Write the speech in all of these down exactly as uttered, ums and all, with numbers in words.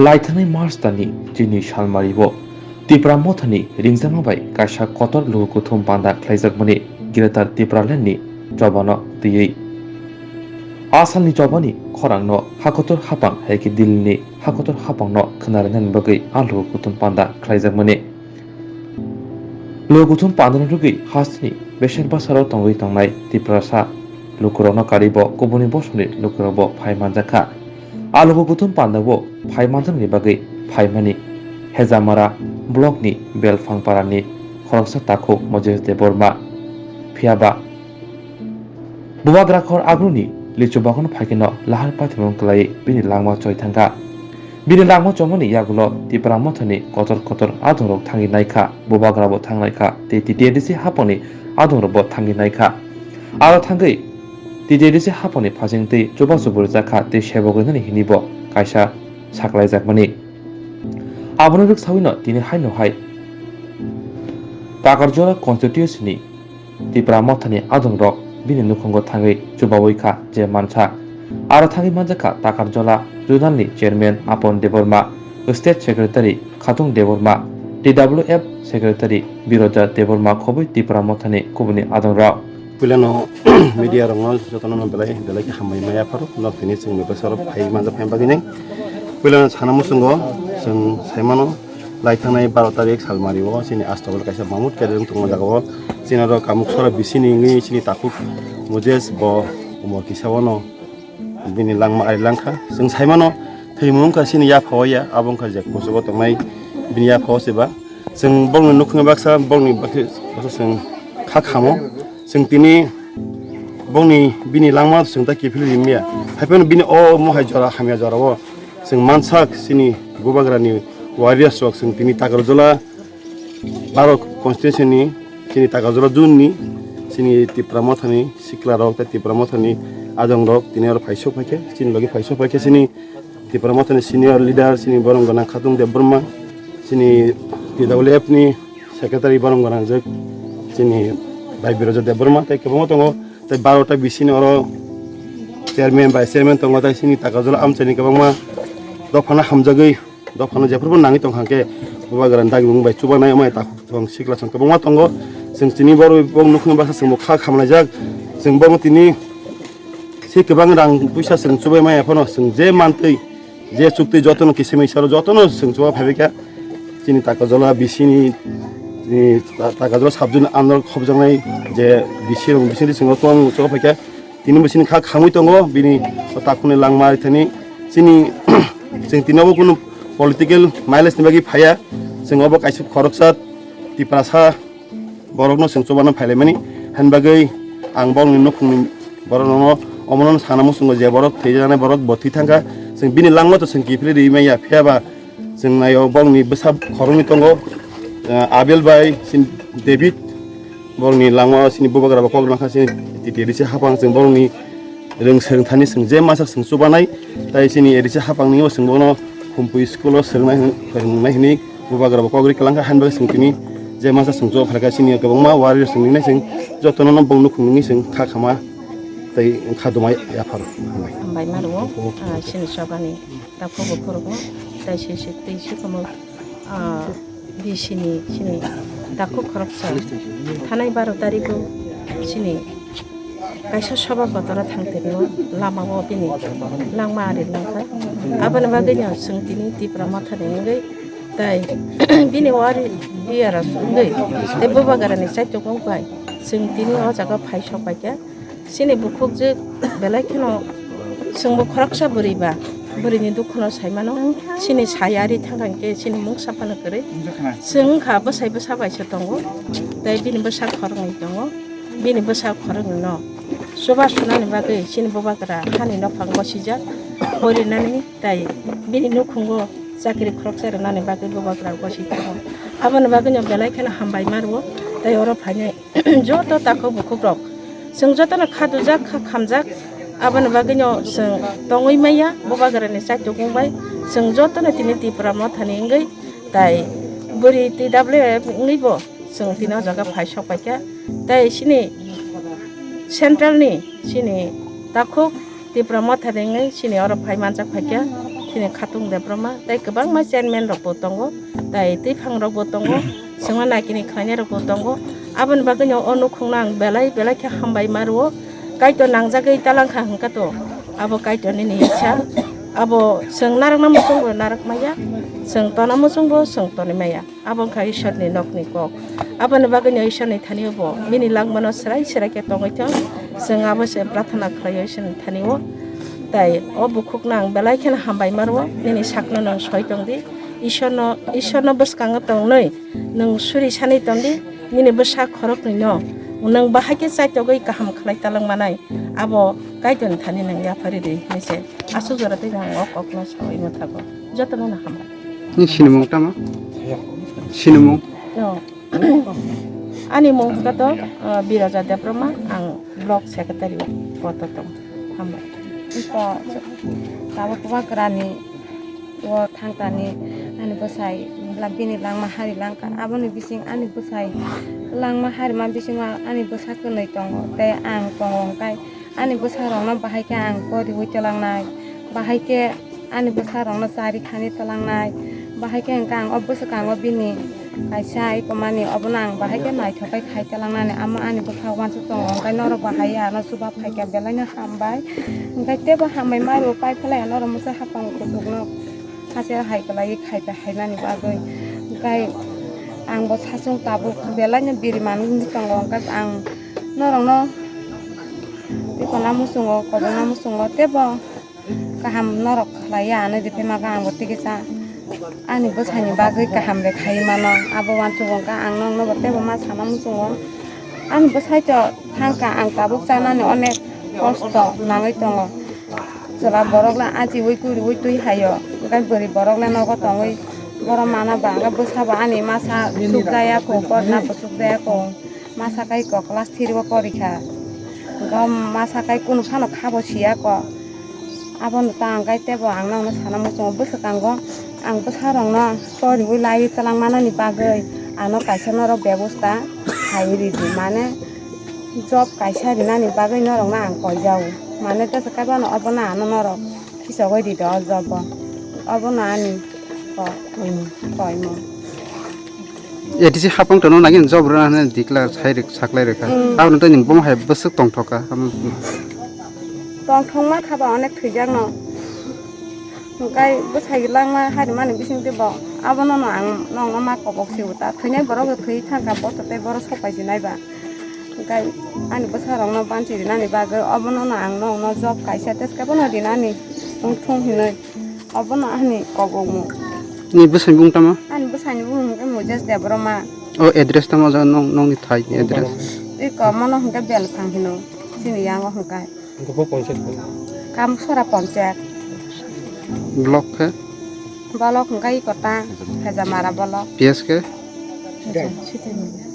Laithangni March talni chini salmario Tipra Mothani ringjakma bai kaisa kotor luku kuthum panda khlaijakmani Greater Tipraland ni chobano twiwi. A salni chobani khorangno hakotor hapang hai khe Delhi ni hakotor hapangno khwnarinani bagwi a luku kuthum panda khlaijakmani. Luku kuthum pandani rwgwi hasteni beser bwsaro tongwi tongnai Tiprasa lukurokno karibo kubuni bosongni lukurokbo phai manjakha. A luku kuthum pandao phai manjakni bagwi phaimani Hejamara blockni Belphang parani khoroksa takhuk Mojes Debbarma. Phiyaba Bubagra khor agroni lichu bagan phaikeno lahar patimung kwlaiwi bini langma choi thangkha. Bini langma chomani yagulo Tipra Mothani kotor kotor adongrok thangwi naikha, bubagrabo thangnaikha, tei T T A D C hapangni adongrokbo thangwi naikha. Aro thangwi T T A D C hapangni phasing tei chubachu bwrwjakha tei sebok rinani hinibo kaisa saklaijakmani. Abono rwksawino tini haino hai Takarjora constituency ni Tipra Mothani adongrok bini nukhungo thangwi chubawi kha je mansa. Aro thangwi manjakha Takarjola Zonal ni Chairman Apon Debbarma, State Secretary Khatung Debbarma, T W F Secretary Biroja Debbarma khobwi Tipra Mothani kubuni adongrok. Puilano media rokno jotono belai belai khe hambai maya pharo nok tini chwngni bwsarok phai manjak phai bagwi nai. Puilano sana muchungo chwng saimano lai thangnai baro tarik salmari o chini Astabal kaisa mamut khe wng tongma jaga o chini oro Kamuksora bisini wngwi chini takhuk Mojes bo umor kisa o no bini langma ari langkha. Chwng saimano thwimung wngkha chini yapha o ya, abo wngkha je kuchugo tongnai bini yapha o se ba. Chwng bongni nukhungni baksa bongni baksa baksa chwng kha khamo. Chwng tini bongni bini langma chwng ta kiphilwi rimya. Haiphano bini o mohai jora hamya jora o chwng mansak chini bubagrani warriors rok chwng tini Takarjola Baro constituency ni chini Takarjola zone ni chini Tipra Mothani sikla rok tei Tipra Mothani adong rok tini oro phaisok phaikhe chini logi phaisok phaikhe chini Tipra Mothani senior leader chini borom gwnang Khatung Debbarma, chini T W F ni secretary borom gwnang jwk chini Bai Biroja Debbarma tei kwbangma tongo. Tei baro ta bisini oro chairman, vice chairman tongo, tei chini Takarjola amchaini kwbangma dophano hamjagwi, dophano jephuru nangwi tongkha khe bubagrani dagimung bai chubanai, amai takhuk song sikla song kwbangma tongo. Chwng chini borok bo nukhungni baksa chwngbo kha khamlaijak. Chwng bono tini se kwbang rang puisa chwng chubai maya phano chwng je mantwi je chukti jotono kisimwi salo jotono chwng chuba phaibai kha. Chini Takarjola bisini, chini Ta-, Takarjola subject under khobjaknai je bisi rok bisini chwng chuba phaikha. Tini bo chini kha khamwi tongo, bini takhukni langma rithani chini chwng tini obo kunu political mileage ni bagwi phaiya. Chwng obo kaisa khoroksa Tiprasa borokno chwng chubana phailaimani. Hani bagwi ang borokni nukhungni borokno omono sana muchungo je borok thwijaknai borok bo thwi thangkha. Chwng bini langma to chwng kiphilwi rwi manya, phiyaba chwng naio borokni bwsa khoroknwi tongo, ah, Abel bai, chini David, borokni langmao chini bubagra bo kok rwna kha, chini T T A D C hapang chwng borokni rwng swrwng thani chwng je masa chwng chubanai, tai chini A D C hapangni bo chwng bono Humpui school o swrwngnai hwn-, phwrwngnai hwnwi bubagra bo kok ri kwlang kha, hani bagwi chwng tini je masa chwng chuba phaikha chini kwbangma warriors chwng ringnai chwng jotono no bongno khungnwi chwng kha khama tei kha duma yapharo. Hambai. Hambai ma rwo, ah, chini chobani takhuk bukhuk rokno, tai se se twi se kwmwi, ah, D C ni chini takhuk khoroksa thanai baro tariko chini kaisa soba kotora thang tongno lama o bini langma ari langkha. Aboni bagwi no chwng tini Tipra Mothani wngwi tai bini wari warriors wngwi tei bubagrani chaitokmung bai chwng tini o jaga phai sok bai kha. Chini bukhukjwk belai kheno chwngbo khoroksa bwrwi ba, bwrwini dukhuno sai mano. Chini saya ri thang thang khe chini mungsa phano kwrwi. Chwng wngkha bwsai bwsa bai se tongo, tei bini bwsa khoroknwi tongo. Bini bwsa khoroknwino chuba sunani bagwi chini bubagra hani nophang gosijak, porinani tei bini nukhungo chakri khoroksa rwnani bagwi bubagra gosijak. Aboni bagwino belai kheno hambai ma rwo tei oro phainai. Joto takhuk bukhuk rok, chwng jotono kha dujak, kha khamjak, aboni bagwino chwng tongwi manya bubagrani chaitokmung bai. Chwng jotono tini Tipra Mothani wngwi tai bwrwi T W F wngwi bo chwng tini o jaga phai sok paikha. Tai chini central ni chini takhuk Tipra Mothani wngwi chini oro phai manjak phaikha. Chini Khatung Debbarma, tei kwbangma chairman rok bo tongo, tei twiphang rok bo tongo, sengma naikini khlainai rok bo tongo. Aboni bagwi no o nukhung no ang belai belai khe hambai ma rwo. Kaitor nangjagwi talangkha hwnkha to, abo Kaitor nini isa. Abo chwng narwkna muchung bo narwk maya, chwng tona muchung bo chwng tonwi maya. Abo wngkha Ishwarni nokni kok. Aboni bagwino Ishwarni thani-o bo bini langmano swrai swrai khe tongwi thung. Chwng abo se prarthana khlaio Ishwarni thani-o. Tai o bukhukno ang belai kheno hambai ma rwo, nini sakno nwng soi tong di. Ishwarno, Ishwarno bwskango tongnwi nwng suri sanwi tong di. Nini bwsa khoroknwino nwng bahai khe chaitogwi kaham khlai talwng manai. Abo Kaitorni thani nwng yapharwi di hinwi se aswk jora twi ang o kokno saui manthago. Jotono no hambai. Ni sinimung tamo? Sinimung? No. Ani mung hwnkha to, uh, Biraja Debbarma, ang block secretary o poto tong. Hambai. Iko, tabuk Bubagrani o thangtani ani bwsai bini langma hari langkha. Aboni bising ani bwsai langma harima bisingo ani bwsa kwnwi tongo. Tei ang tongo hwnkhe ani bwsarokno bahai khe ang poriui twlangnai, bahai khe ani bwsarokno chari khani twlangnai, bahai khe hwnkhe ang o bwswkango bini kaisa ikomani obono ang bahai khe naithok khe khai twlangnani, amo ani bwsao uansuk tongo, hwnkhe norok bahai ano chuba phaikha belaino hambai, hwnkhe teibo hambai ma rwo pai phlai norok mwsai hapang kuchukno hacher hai kwlaiwi khai pai haimani bagwi, hwnkhe ang bo sachung tabuk belaino biri manwi wngwi tongo, hwnkhe ang norokno tei kona muchungo, kobokna muchungo, teibo kaham norok khlaiya, ano je phema khe ang bo tei kisa ani bwsani bagwi kaham de khai mano, abo uansuk wngkha ang nokno bo teibo ma sana muchungo. Ani bwsai to thangkha, ang tabuk chanani onek kosto nangwi tongo. Chwla borok le ajiui kuriui twi haio, hwnkhe bwrwi borok le nogo tongwi borok mana ba, hwnkhe bwsa bo ani masa chukjaya kho, porina bo chukjaya kho. Masa kai kok class three o porikha. Hwnkhe masa kai kunu phano khabo siya kok. Abono ta ang kai teibo ang nokno sana muchungo bwswkango ang bwsarokno poriui lai twlang manani bagwi ano kaisa norok bebosta khai ridi, mane job kaisa rinani bagwi norokno ang koijao. Mane tesa kaibono obono ano norok kisa goi ridi o job o. Obono ani kok, koimung. A D C hapang tono nagin job rwna hwnwi declare sai rwk-, saklai rwkha. Mm. Aboni tei nwng bomo hai bwswk tongthokha? Tongthokma kha ba onek thwijakno. Hwnkhe bwsai langma harimani bisingtwi bo abono no ang nokno ma kobok sibo ta. Thwinai borok thwi thangkha bo to tei borok sok pai sinai ba. Hwnkhe ani bwsarokno banchi rinani bagwi obono no ang nokno job kaisa teskhe bono rinani wng thung hinwi. Obono ani kobokmung. Ni bwsani bumung tamo? Ani bwsani bumung hwnkhe Mojes Debbarma. O address tamo, o jaga nong-, nongni thai ni address? Iko mono hwnkhe Belphang hino, chini yango hwnkhe. Hwnkhe bo ponchayat ko? Kamsora ponchayat. Block khe? Block hwnkhe iko ta, Hejamara block. P S khe?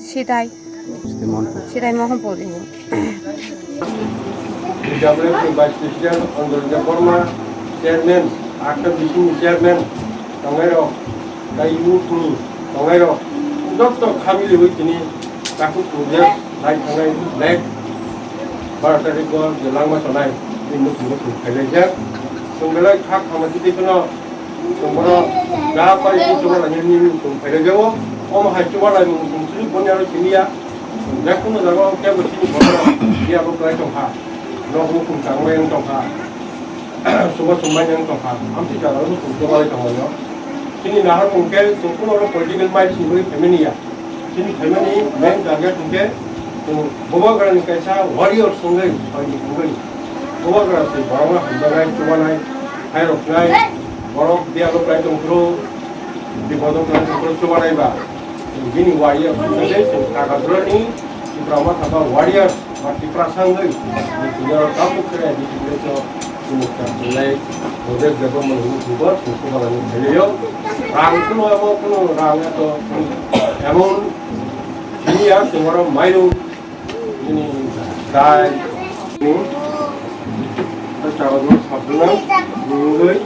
Sidai. Sirai Mohanpur. Sirai Mohanpur, ibo. W F ni Vice President Anjali Debbarma, Chairman, Akta Bising ni Chairman, tongnai rok, tai youth ni tongnai rok, joto family wi tini takhuk project lai thangnai black bar tarik o je langma chonai, bini nukhung nukhung khailai jak. Chwng belai kha khamati tei kheno Chwng bono da pai khe chuba lainani chwng phairok jao. Omo hai chuba laimung chwng chini boni aro simi ya. Jekono jaga o kebo chini bono ya bo kwlai tong kha. Nok mukhung changmai wng tong kha. Chuba chwngmai wng tong kha. Amtwi jaga o chwng chuba lai tong laio. Chini naharmung khe chwng kuno oro political mind simi phaimani ya. Chini phaimani main target hwnkhe chwng Bubagrani kaisa warrior wngwi, soinik wngwi Bubagra se borokno hamjaknai, chubanai, khairoknai, borok biyalo kwlai tongphuru, bipodo kwlai tongphuru chubanai ba. Chwng bini warrior wngwi chwng Kagadurani Tipra Motha ba warrior ba Tiprasa wngwi chwng oro tabuk khe discipline o chwng kwlai project development wngwi chwng bo chwng chubanani khailio. Rang kuno abo kuno rang eto emon Sini ya, singoro mairum, ini dai, ini, ta chawa dua sabduna, nungui,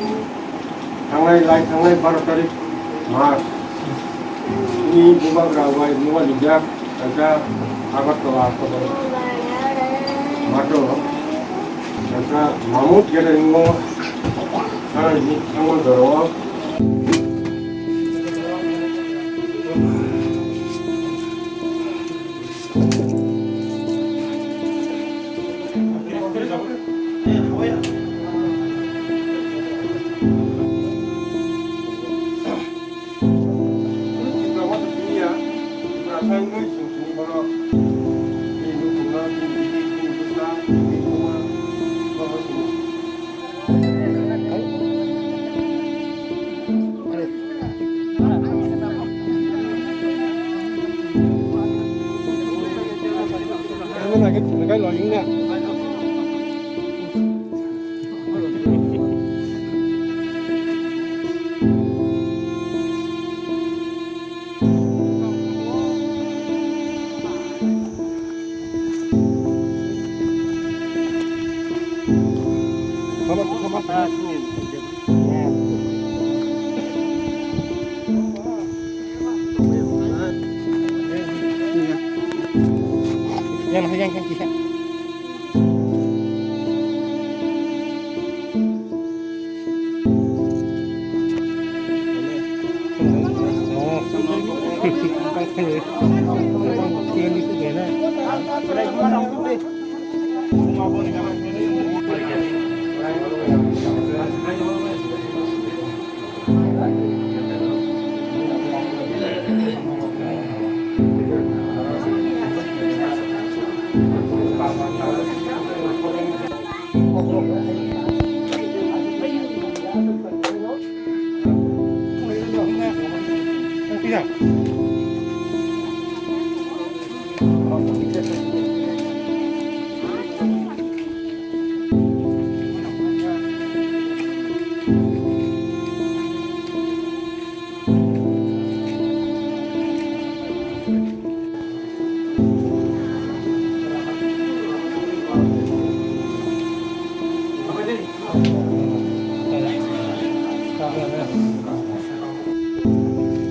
thangnai lai, thangnai baro tarik March. Ini Bubagra bai muga lijak, kaisa Agartala, Agartala. Mato, kaisa Mamut Gathering o, Yang, yang, yang, yang.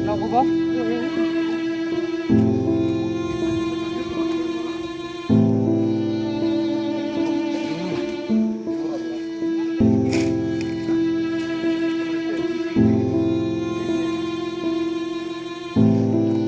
Nogo bo?